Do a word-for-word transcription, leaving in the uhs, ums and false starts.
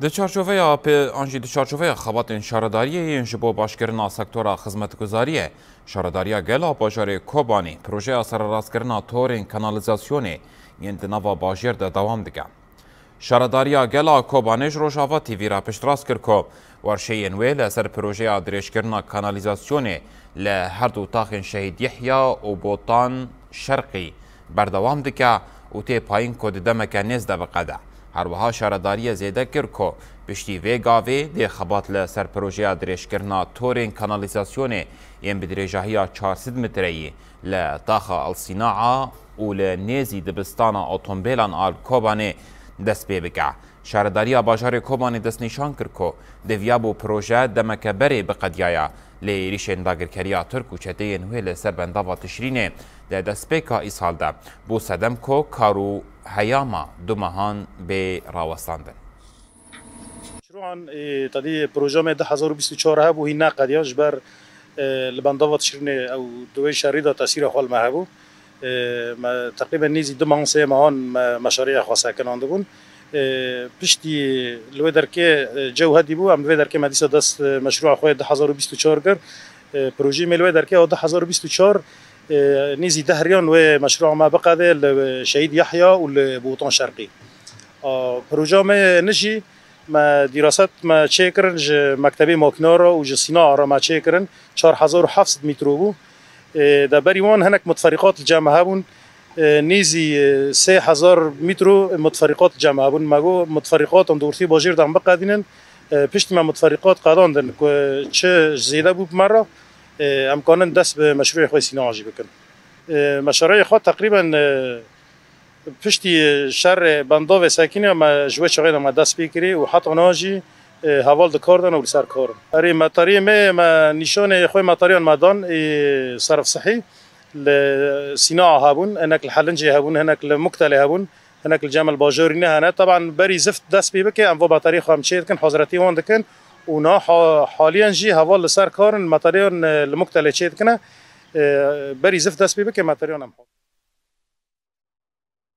Di çarçoveya pê an jî di çarçoveya xebatên şaredariyê yên ji bo başkirina sektora xizmetguzariyê, Şaredariya Gel a bajarê Kobanê projeya sererastkirina torên kanalîzasyonê yên di nava bajêr de dewam dike. Şaredariya Gel a Kobanê ji Rojava T V re piştrast kir ku werşeyên wê li ser projeya dirêjkirina kanalîzasyonê li her du taxên Şehîd Yehya û Botan Şerqî berdewam dike û tê payîn ku di demeke nêz de biqede. Her wiha şaredariyê zêde kir ku piştî vê gavê dê xebat li ser projeya dirêjkirina torên kanalîzasyonê yên bi dirêjahiya çar sed metreyî li taxa El Sînaa û li nêzî dibistana otomobêlan a li Kobanê dest pê bike. Şaredariya bajarê Kobanê destnîşan kir ku diviyabû proje demeke berê biqediyaya, lê êrîşên dagirkeriya Tirk û çeteyên wê li ser bendava Tişrînê di destpêka îsal de bû sedem ku kar û heyama du mehan bê rawestandin. Şiroan, e, tadî proja me du hezar û bîst û çar hebû, hîn neqediya ji ber, e, li bendava Tişrînê ew di wê şerî de tesîra xwe li me hebû. E, me teqrîben nêzî du mehan, sê mehan me meşarîya xwe sekinandibûn. E, piştî li wê derkê, e, cew hedî bû, em li vê derkê me dîsa dest, e, meşrûa xwe du hezar û bîst û çar kir. E, projeyê me li wê derkê ya du hezar û bîst û çar, e, nêzî deh riyan wê meşrûa me biqede li Şehîd Yahya û li Botan Şerqî. A, proja me nijî me dîraset me çêkirin ji mektebê makîna re û ji sîna re me çêkirin, çar hezar û heft sed mîtro bû. Ê, de berî wan hinek mutferîqat li cem hebûn. Ê, nêzî, ê, sê hezar mîtro mutferîqat li cem hebûn. Me got, mutferîqatan di ortê bajêr de em biqedînin. Ê, piştî me mutferîqat qedandin ku çi zêde bû bi me re, ê, em kanin dest bi meşrûyê xwe sîna jî bikin. Ê, meşareyê xwe teqrîben, ê, Piştî şerê bendavê sekîne me ji wê çaxê de me dest pê kirî û heta niha jî, e, heval di kar de ne û li ser kar in. Erê, metariyê me, me nîşanê xwe metariyan me dan, ê, serf sihî li Sîna hebûn, hinek li Helincê hebûn, hinek li Muktelê hebûn, hinek li Cemel Bajorî ne hene. Teban berî zift dest pê bike, em va metariyê xwe em çê dikin, hazretî wan dikin û niha ha-, haliyen jî heval li ser kar in, metariyan, e, li Muktelê çê dikine. E, berî zift dest pê bike, metariyan em